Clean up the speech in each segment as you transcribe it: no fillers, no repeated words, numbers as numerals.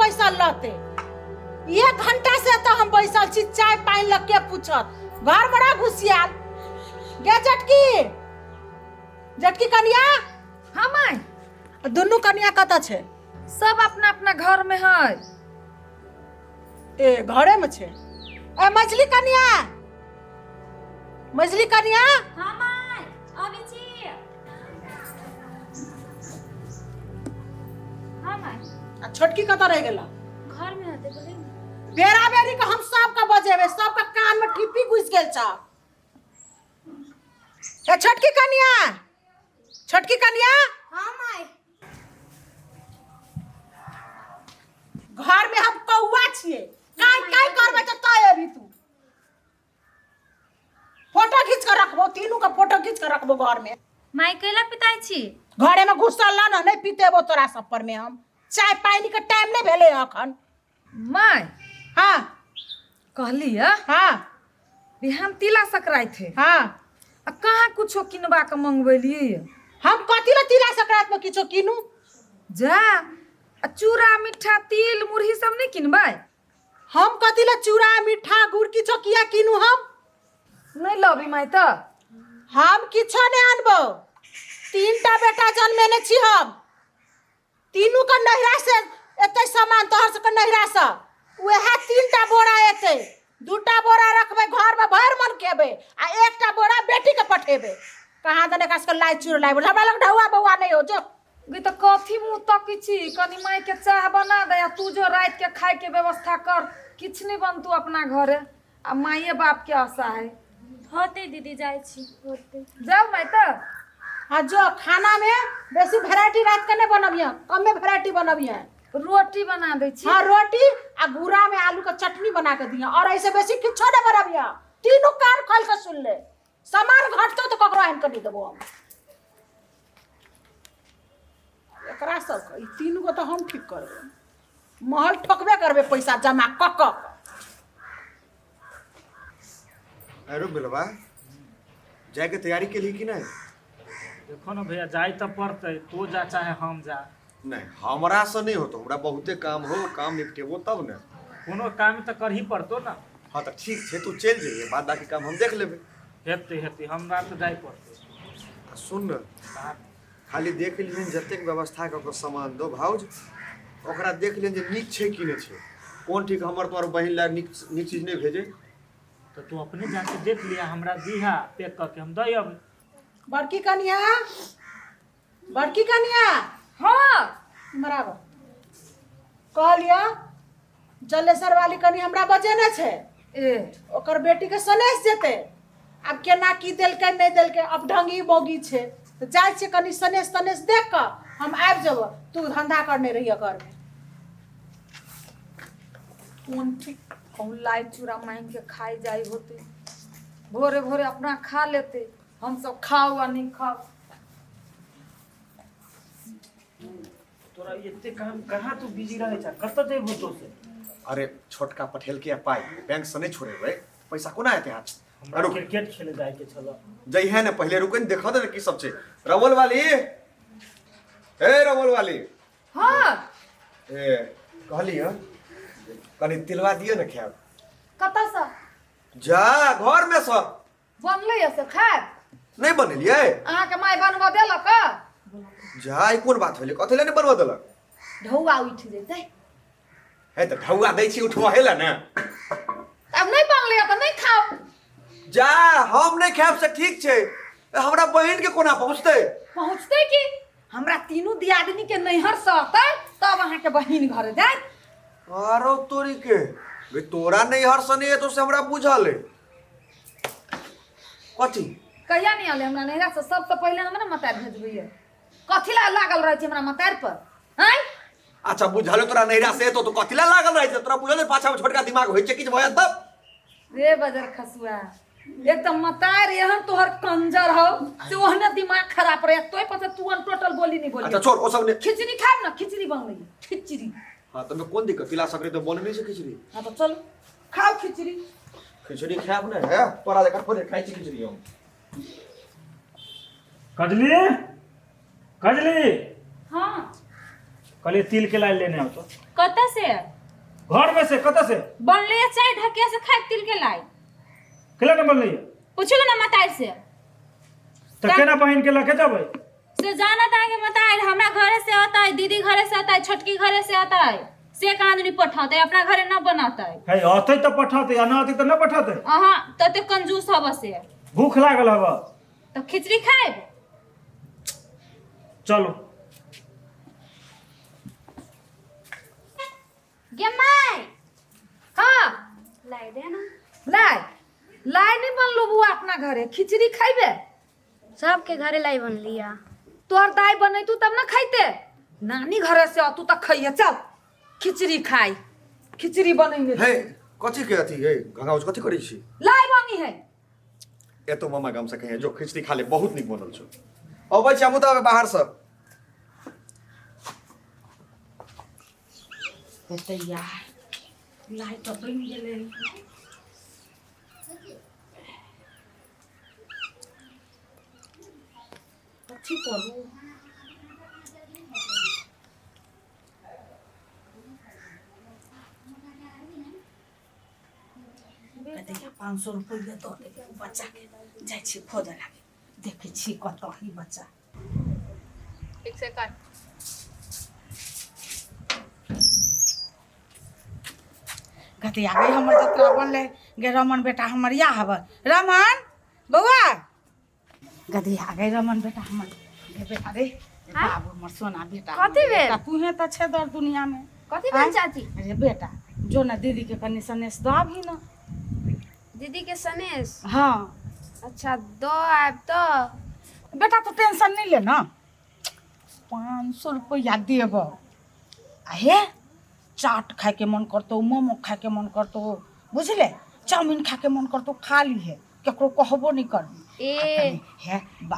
बैसल रहते? एक घंटा से एतऽ हम बैसल छी, चाय पानि लग के पूछत? घर में रह घुसियाल गे। जटकी, जटकी कनिया। हाँ माय। दुनू कनिया कतऽ छै? सब अपना अपना घर में है। ए, घरे में छै। ए मछली कनिया, मछली कनिया। हाँ माय, अबै छी। हाँ माय। आ छोटकी कतऽ रहि गेला? घर में होते, बोले ने। बेरा बेरी के हम सबके बजेबै, सबके कान में ठिप्पी घुसि गेल छ। ए छोटकी कनिया, छोटकी कनिया। हाँ माय। घर में हम कौआ छियै, काय काय करबै तऽ तय अभी तू फोटो खींच के रखबो, तीनू के फोटो खींच के रखबो घर में। माय, कैला पिताइ छी? घरे में घुसल ला ना, नहीं पीतेबो तोरा सब पर में हम। चाय पानी के टाइम नहीं भेलै अखन। माय। हाँ। कहली है बिहान तिला संक्रांति है। आ कहाँ कुछो किनबा के मंगबेलियै? हम कथी ला तिला संक्रांति में किछो किनू? जा, आ चूड़ा मिठा तिल मुरही सब नहीं किनबै? हम कथी ला चूड़ा मिठा गुड़ किछो किया किनू हम? नहीं लबी माय तऽ? हम किछो नहीं आनबो। तीन टा बेटा जन्मेने छी हम, तीनू के नैहरा से एतै सामान। तोहर सबके नैहरा से उएह 3 टा बोरा एतै। दूटा बोरा रखबै घरमे, भरि मन खेबै, आ एकटा बोरा बेटीके पठेबै। कहाँ दने एकरा सबके लाइ चूड़ लाइ। हमरा लग ढौआ बौआ नहि हो जो। गे तऽ कथी मुँह तकै छी? कनि मायके चाह बना दे आ तू जो राति के खाय के व्यवस्था कर। किछु नहि बनतू अपना घरे आ माइए बाप के आशा है। होते दीदी, जाइ छी, होते। जाउ माय तऽ। आ जो, खानामे बेसी भेराइटी राति के नहि बनबिहे, कमे भेराइटी बनबिहे। रोटी बना दै छी। हाँ, रोटी आ गुड़ा में आलू के चटनी बना के दिहे, और ऐसे बेसी किछो नहीं बनबिहे। तीनू कान खोल के सुन ले, सामान घटतो तो ककरो आनि के नहीं देबो हम। एकरा सबके, ई तीनू को तो हम ठीक करबै, महल ठोकबे करबै पैसा जमा कऽ कऽ के। अरे बेलवा, जायके तैयारी केलही कि नहि? देखो ने भैया, जाय तऽ पड़तै। तू जा चाहे हम जा। नहि, हमरा से नहि होतो, हमरा बहुते काम हो, काम निपटेबो तब ने। कोनो काम तऽ करही पड़तो ने। हाँ तऽ ठीक छै, तू चलि जइहे, बाद बाकी काम हम देख लेबै। हेतै हेतै, हमरा तऽ जाय पड़तै। आ सुन ने, खाली देख लिहन जतेक व्यवस्था कऽ कऽ सामान दो भाउज, ओकरा देख लिहन जे नीक छै कि नहि छै। कोन ठीक, हमर तोहर बहिन लए नीक नीक चीज नहि भेजै। तऽ तू अपने जाके देख लिहा, हमरा दीहा पैक कऽ के, हम दऽ अबै। बड़की कनिया, बड़की कनिया। हाँ। बराबर कहलिया, जलेसर वाली कनी हमरा बजेने छै। ए। ओकर बेटी के सनेस जेतै। आब केना की देलकै नहि देलकै, अब ढंगी बोगी छै, तऽ जाइ छियै कनी सनेस तनेस देख कऽ हम आबि जेबो। तू धंधा करने रहिए घरमे। कोन ठीक, कहूँ लाई चूड़ा मांगि के खाइ जाइ होते, भोरे भोरे अपना खा लेते, हम सब खाओ आ नहीं खाओ। तोरा एते काम कहाँ, तू बिजी रहै छ, कतऽ जेबहो तो से? अरे, छोटका पठेलकै पाइ, बैंक से नहि छोड़ेबै, पैसा कोना एतै हाथ? हमरा रुक। क्रिकेट खेले जायके छल। जइहे ने, पहिले रुकै ने, देखऽ दे ने की सब छै। रमोल वाली, ए रमोल वाली। हाँ। ए, कहली हँ, कनि तिलवा दिअ ने, खायब। कतऽसँ? जा, घरमे सँ। बनलै से खायब? नहि बनेलियै? अहाँके माय बनबऽ देलक? जा, ई कोन बात भेलै? कथी लए नहि बनबऽ देलक? ढौआ उठि जेतै। हे, तऽ ढौआ दै छी उठबहे लए ने। आब नहि बनलै तऽ नहि खाउ। जा, हम नहि खायब से ठीक छै, ए, हमरा बहिन के कोना पहुँचतै? पहुँचतै की, हमरा तीनू दियादनी के नैहर से अतै तब अहाँके बहिन घर जायत। आरो तोरी के बे, तोरा नैहर से नहि एतौ से हमरा बुझल अइ। कथी? कहिया नहि आले हमरा नैहरा से? सबसे पहिले हमरा मतार भेजबैया। कथी ला लागल रहै छै हमरा मतार पर, आँय? अच्छा, बुझल अइ तोरा नैहरा से एतौ तऽ कथी ला लागल रहै छै। तोरा बुझल अइ पाछामे छोटका दिमाग होइ छै, किछु भऽ जायत तब। रे बजर खसुआ, एक तऽ मतार एहन तोहर कंजर हौ से ओहने दिमाग खराब रहे तोय पर से तू अन टोटल बोली नहीं बोली। अच्छा छोड़, ओ सब नहि। खिचड़ी खाब ना? खिचड़ी बनलै, खिचड़ी। हाँ, तमे कोन दिक्कत? तिला सकरे तऽ बनै नहि छै खिचड़ी। हाँ तऽ चलू, खाओ खिचड़ी। खिचड़ी खायब ने है, तोरा जकाँ थोड़े खाइ छी खिचड़ी हम। कजली, कजली। हाँ। कहलिए तिल के लाइ लेने आओ तो। कतऽ से? घर में से कतऽ से? बनले चाय ढकिया से खाइ तिल के लाई। केला न बनलै? पूछू ना मताई से। तऽ केना बहिन के लके जेबै? से जानत है कि मताई हमरा घरे से अतै, दीदी घरे से अतै, छोटकी घरे से अतै, से कहाँ दुनी पठौतै, अपना घरे न बनतै। हे अतै तऽ पठौतै आ न अतै तऽ न पठौतै। अहाँ तते कंजूस हब से। भूख लागल हब। तऽ खिचड़ी खाइब? चलू। गे माय। हाँ लाई दे ना। लाई लाई नहीं बनलो बुआ अपना घरे, खिचड़ी खाइबे? सबके घरे लाई बनलिया। तोहर दाई बनैतू तब ना खाइते, नानी घरे से अतू तऽ खइहे। चल खिचड़ी खाइ, खिचड़ी बनैने। हे कथी के अथी हे घंघाउज कथी करै छी? लाई बनी है। एतो मामा गाम से कहिए जो खिचड़ी खा ले, बहुत नीक बनल छौ। अबै छी हमहूँ तऽ बाहर से। तैयार लाई तऽ बनि गेलै। कथी करू? 500 रुपैआ दऽ देबै ओ बच्चाके, जाइ छी खोजऽ लागे, देखै छी कतऽ ही बच्चा। एक सेकंड। गतिया गई हमर जतरा बनलै गे। रमन बेटा हमर या हब। रमन बौआ गधिया गई रमन बेटा हमर। गे बेटा रे बाबू हमर सोना बेटा। कथी भेल? तूहे तऽ छे दर दुनिया में। कथी भेल चाची? अरे बेटा जो ना दीदी के कनी सनेस दऽ आबही ना। दीदी के सनेस? हाँ। अच्छा दऽ आयब तऽ। बेटा तू टेंशन नहीं ले ना, 500 रुपया देब। आ हे चाट खाए के मन करतो, मोमो खाए के मन करतो, बुझले, चाउमीन खाए के मन करतो, खा लीहे, केकरो कहबो नहीं करबी। ए हे बा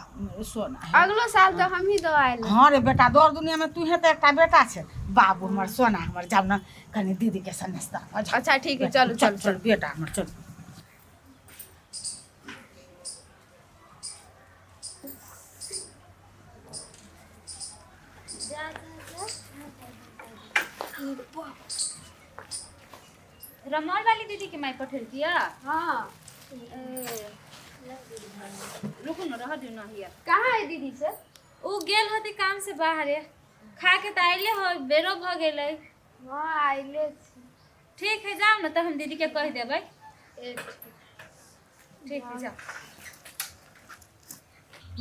सोना। अगलो साल तऽ हमही दऽ आयल। हाँ रे बेटा, दौड़ दुनिया में तू है तो एकटा बेटा छे। बाबू हमर सोना हमर, जाओ ना कनी दीदी के सनेस दऽ। अच्छा ठीक है, चलू चल चल बेटा हमर चल। रमौल वाली दीदी के माय पठेलकिया? हाँ। रुकू न, रह दियौ न हिया। कहाँ है दीदी से? उ गेल होती काम से बाहरे, खा के तऽ अयले हो, बेरो भऽ गेलै। हाँ आइले। ठीक है जाओ न तऽ हम दीदी के कहि देबै। ठीक है जाओ।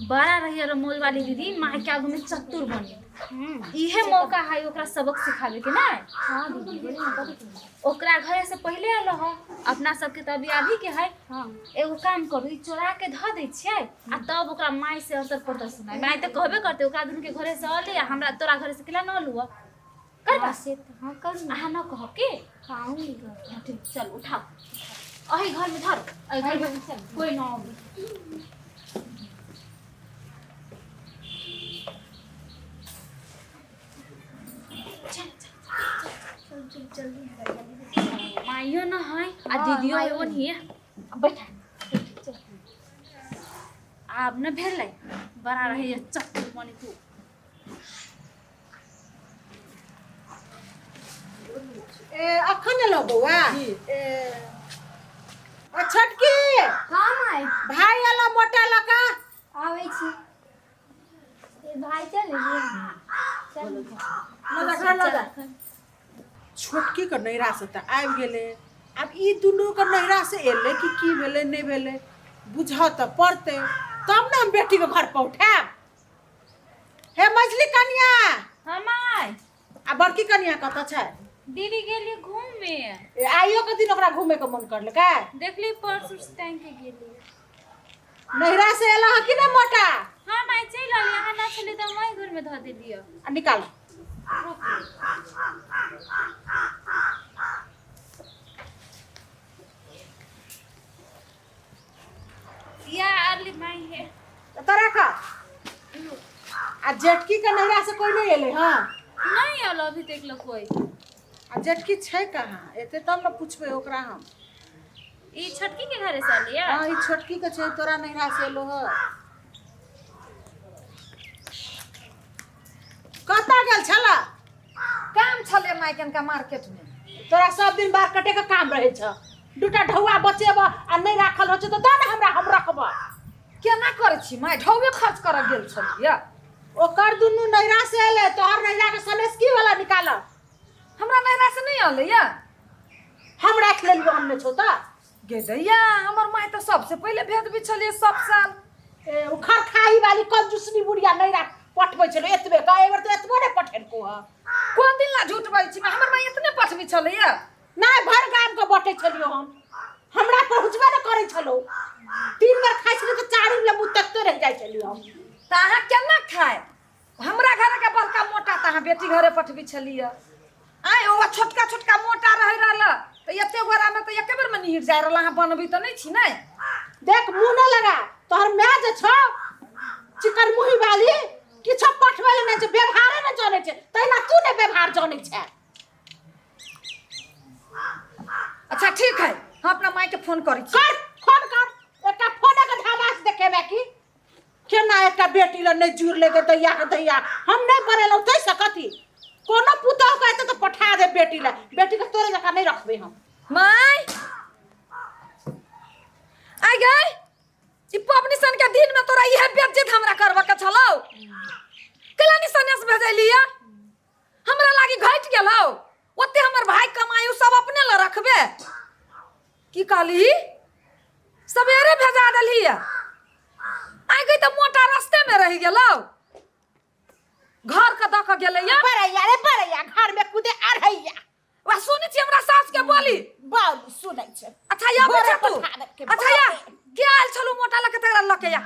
बड़ा रही रमोल वाली दीदी माय के आगू में चतुर बनी। इहे मौका है ओकरा सबक सिखावे के ना। हाँ दीदी बोली ना कथी? ओकरा घरे से पहिले आलो ह, अपना सबके तऽ अभी अभी के है। हाँ। एगो काम करू, ई चोरा के धऽ दै छियै आ तब ओकरा माय से असर पड़तै सुनाइ। माय तऽ कहबे करतै ओकरा दुनू के घरे से अलै आ हमरा तोरा घरे से केला न अलू। करबा? से तऽ हाँ करू। अहाँ न कहब के? हाँ हम नहीं कहब। हाँ, ठीक चल उठाओ, अही घर में धरो, अही घर में चल, कोई न आबी। चल चल जल्दी। माइयो न है आ दीदियो है ओनहिए। बैठा आब न भेलै, बड़ा रहैए चक्कर बनी तू। ए अखन एलो बौआ? ए आ छोटकी। हाँ माय। भाई एलो मोटा लका। आबै छी। ए भाई चल चल। लगा लगा। छोटकी के नैहरा से तऽ आबि गेलै, आब ई दुनू के नैहरा से एलै कि की भेलै नहि भेलै बुझऽ तऽ पड़तै, तब ने हम बेटीके घर पर उठायब। हे मझली कनिया। हाँ माय। आ बड़की कनिया कतऽ छै? दीदी गेली घूमे। ए आइयो के दिन ओकरा घूमे के मन करलकै? देखली पर्स उर्स टांग के गेली। नैहरा से एला हँ कि नहि मोटा? हाँ माय चलि अली, अहाँ ना छली तऽ हम घर में धऽ देलियै। आ निकाल। या अली माय हे। तऽ राख। आ जेटकी के नैहरा से कोई नहीं एलै? हँ नहीं आयल अभी तक लोग कोई। आ जेटकी छै कहाँ? एते तब ने पूछबै ओकरा हम। ई छोटकी के घरे से अली? हाँ ई छोटकी के छै, तोरा नैहरा से एलो ह। कतऽ गेल छला? काम छलियै माय कनका मार्केट में। तोरा सब दिन बार कटे के काम रहै छ। दूटा ढौआ बचेब आ नहि राखल होइ छै तऽ दऽ ने हमरा, हम रखब। केना करै छी माय? ढौए खर्च करऽ गेल छलियै। ओकर दुनू नैहरा से एलै, तोहर नैहरा के सनेस की वाला निकाल? हमरा नैहरा से नहि अलै। हम राखि लेलियो, हम नहि छौ तऽ गे दैया, हमर माय तऽ सबसे पहिले भेजबी छलियै सब साल। ए ओ खरखाही वाली कंजूसनी बुढ़िया नहीं राख पठबै छलै एतबे का, एहि बेर तऽ एतबो नहि पठेलको हँ। कोन दिन ला झूठ बाजै छी माय? हमर माय एतने पठबी छलैया। नहि, भरि गामके बँटै छलियो हम, हमरा पहुँचबे नहि करै छलौ। तीन बेर खाइ छलियै तऽ चारिम लए मुँह तकते रहि जाइ छलियै हम। तऽ अहाँ केना खाय? हमरा घरके बड़का मोटा तऽ अहाँ बेटी घरे पठबी छलियै। आँय, ओ छोटका छोटका मोटा रहै रहल तऽ एते गोरामे तऽ एके बेरमे निहिर जाइ रहल। अहाँ बनबी तऽ नहि छी ने? देख, मुँह नहि लगा। तोहर माय जे छौ चिकन मुही वाली, किछो पठबै लए नहि छै, व्यवहारे नहि जानै छै, तहिना तू नहि व्यवहार जानै छै। अच्छा ठीक है, हम अपना माय के फोन करै छी। कर, फोन कर। एकटा फोने के धमास देखेबै की केना एकटा बेटी लए नहि जुड़ ले। दैया के दैया, हम नहि बनेलहुँ ताहिसँ कथी? कोनो पुतोह के एतै तऽ पठा दे बेटी लए। बेटीके तोरे जकाँ नहि रखबै हम। माय आइ गई, ई पबनी सन के दिन में तोरा इहे बेज्जत हमरा करबा के छलौ? केला नि सनेस भेजलिया? हमरा लागी घटि गेलौ ओते हमर भाई कमाई उ सब अपने ल रखबे? की कहली? सवेरे भेजा देलही। आइ गई तऽ मोटा रास्ते में रहि गेलौ, घर के दऽ के गेलैया। बड़ैया रे बड़ैया, घर में कूदे अढ़ैया। वा सुनै छी हमरा सास के बोली? बोल, सुनै छै। अच्छा या भोरे बेटा तू पठा देलकै, अच्छा या भोरे। के आयल छलू मोटा लके तकरा लके या?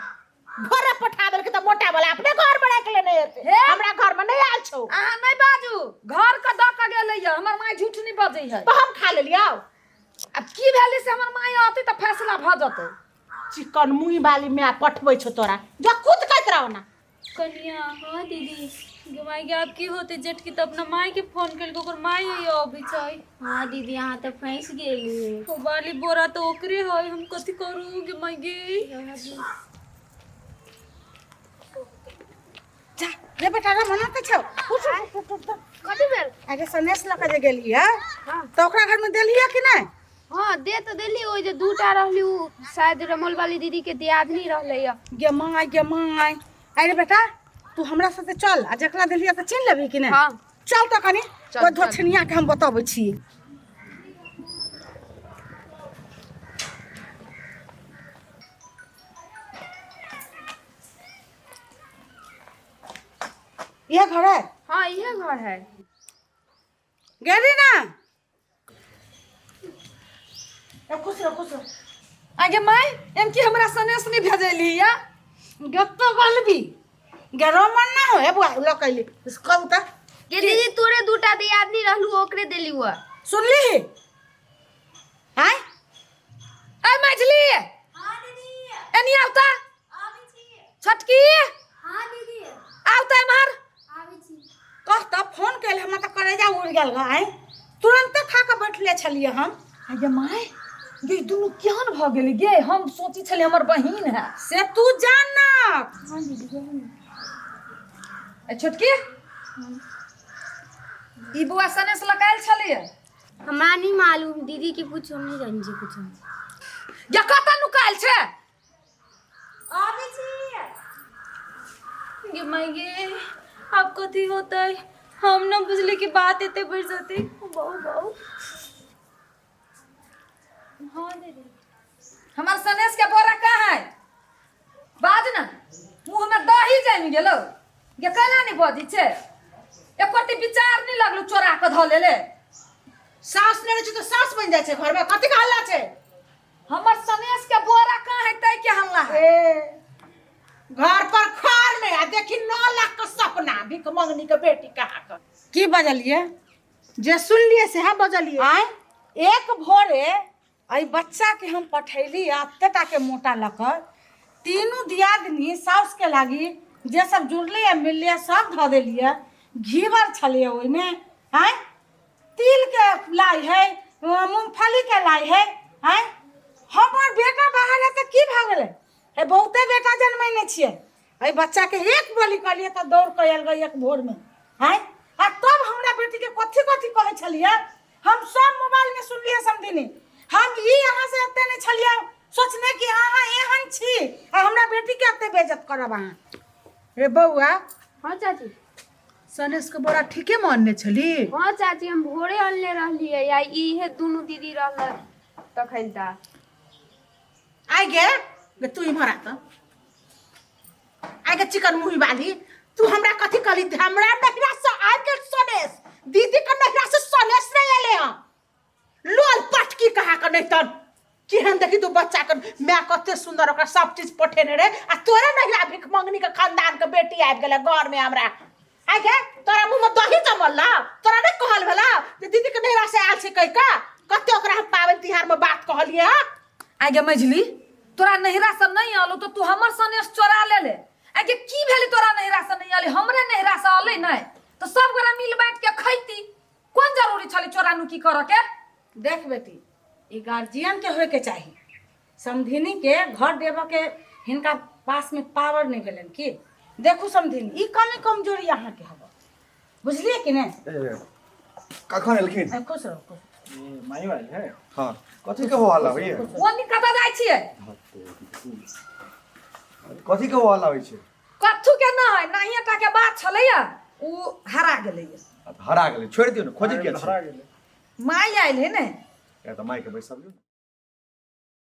भोरे पठा देलकै तऽ मोटा वाला अपने घर में राखि लेने हेतै। हे? हमरा घर में नहि आयल छौ। अहाँ नहि बाजू, घर के दऽ के गेलैया। हमर माय झूठ नहि बजै है। तऽ हम खा लेलियौ। आब की भेलै से हमर माय अतै तऽ फैसला भऽ जेतै। चिकन मुँह वाली माय पठबै छौ तोरा, जो कूद कहैत रहो ना। कनिया। हाँ दीदी। गे माय गे, आब की होते? जेठकी तऽ अपना माय के फोन केलकै, ओकर माय है अबै छै। हाँ दीदी, अहाँ तऽ फँसि गेली। ओ वाली बोरा तऽ ओकरे है, हम कथी करू गे माय गे? जा रे बेटा रे, मना के छौ, उठ उठ उठ उठ, उठ। कथी भेल? अरे सनेस लऽ के जे गेली है तऽ ओकरा घरमे देलियै कि नहि? हाँ, दे तऽ देली। ओहि जे दूटा रहली उ शायद रमोल वाली दीदी के दियादनी रहलै या। गे माय, गे माय, अरे बेटा, तू हमरा साथे चल आ जकरा देलियै तऽ चिन्ह लेबही कि नहि? हाँ। चल तऽ कनि चल, ओहि चल। धोछनिया के हम बतबै छी। इहे घर है? हाँ, इहे घर है। गेली ना? ए, खुश रह, खुश रह। आगे माय, एम की हमरा सनेस नहि भेजली या? गत्तो गलबी गेरो मन ना हो। ए बुआ, ल कैली कहू त। गे दीदी, तोरे दूटा दियादनी रहलू, ओकरे देली हुआ। सुनली? आय। ऐ मझली। हाँ दीदी। एनी आउ त। छोटकी। हाँ दीदी। आउ त एम्हर। आबै छी। कह त, फोन कैल हमरा तऽ करेजा उड़ गेल ग। आय, तुरंते खा के बैठले छलियै हम। आगे माय गे, ई दुनू केहन भऽ गेलै गे? हम सोचै छलियै हमर बहिन है। से तू जान ना। हाँ दीदी, कहू ने। ऐ छोटकी, ई बौआ सनेस लऽ के आयल छलियै? हमरा नहीं मालूम, दीदी के पूछो, हम नहीं जानी छी कुछो। या कतऽ नुकायल छै? आबै छी। गे माय गे, आब कथी होतै? हम न बुझली कि बात एते बढ़ जेतै। बहु बहु। हाँ दीदी। हमर सनेस के बोरा कहाँ है? बाज ना, मुँह में दही जमि गेलो। गे, कैला नहीं बजै छै? एको विचार नहीं लगलो, चोरा के धऽ लेले। सास नहि रहै छै तऽ सास बनि जाइ छै घरमे? कथी के हल्ला छै? हमर सनेस के बोरा कहाँ है तै के हल्ला है? ए, घर पर खार नहीं आ देखी 9 लाख के सपना, भीख मंगनी के बेटी कहाँ के। की बजलियै? जे सुनलियै सेहा बजलियै। आय, एक भोरे एहि बच्चाके हम पठैली आ एतेटा के मोटा लऽ कऽ तीनू दियादनी साउसके लागी जे सब जुड़लै आ मिललै सब धऽ देलियै। घीवर छलैए ओहिमे, आँय, तिलके लाइ है, मूँगफलीके लाइ है। आँय, हमर बेटा बाहर है तऽ की भऽ गेलै? हे, बहुते बेटा जनमैने छियै। एहि बच्चाके एक बोली कहलियै तऽ दौड़ कऽ आयल गई एक भोरमे। आँय, आ तब हमरा बेटीके कथी कथी छलियै, हम सब मोबाइल में सुनलियै समधिनी। हम ई अहाँ से एते नहि छलियै सोचने कि अहाँ एहन छी आ हमरा बेटी के एते बेइज्जत करब अहाँ। रे बौआ। हाँ चाची। सनेस के बोरा ठीके मानने छली? हाँ चाची, हम भोरे अनले रहलियै आ इहे दुनू दीदी रहल तखन ता। आइ गे, गे तू इम्हर आ त। आइ गे चिकन मुही वाली, तू हमरा कथी कहली? हमरा नहिरा से आबि गेल सनेस, दीदी के नहिरा से सनेस नहीं एले हँ। लोल पटकी कहा के नहीं तन केहन देखी तू बच्चा के माय कते सुंदर ओकरा सब चीज पठेने रे, आ तोरे नहिरा भिख मंगनी के खानदान के बेटी आबि गेलै घर में हमरा। आइ गे तोरा मुँह में दही जमल ला? तोरा नहीं कहल भेला जे दीदी के नहिरा से आयल छै कहि के? कते ओकरा हम पाबनि तिहार में बात कहलियै हँ। आइ गे मझली, तोरा नहिरा से नहीं आलो तो तू हमर सनेस चोरा ले ले। आइ गे की भेलै तोरा नहिरा से नहीं आले, हमरे नहिरा से अलै नहीं तो सब गोरा मिल बांट के खैती, कोन जरूरी छलै चोरा नुकी करऽ के? देख बेटी, ई गार्जियन के होय के चाही। समधिनी के घर देबऽ के हिनका पास में पावर नहीं भेलनि की? देखू समधिनी, ई कमी कमजोरी अहाँके हबऽ, बुझलियै कि नहि? ए, कखन एलखिन? ए, खुश रहू, खुश रहू। माई वाली है। हाँ, कथी के हो हल्ला होइए? ओनी कतऽ जाइ छियै? कथी के हो हल्ला होइ छै? कथू के न है, नहिये टा के बात छलैया, उ हरा गेलैया। हरा गेलै, छोड़ि दियौ ने, खोजै किया हरा छै? गेलै। माई आयल है ने। ए, तऽ माइके बैसबियौ ने।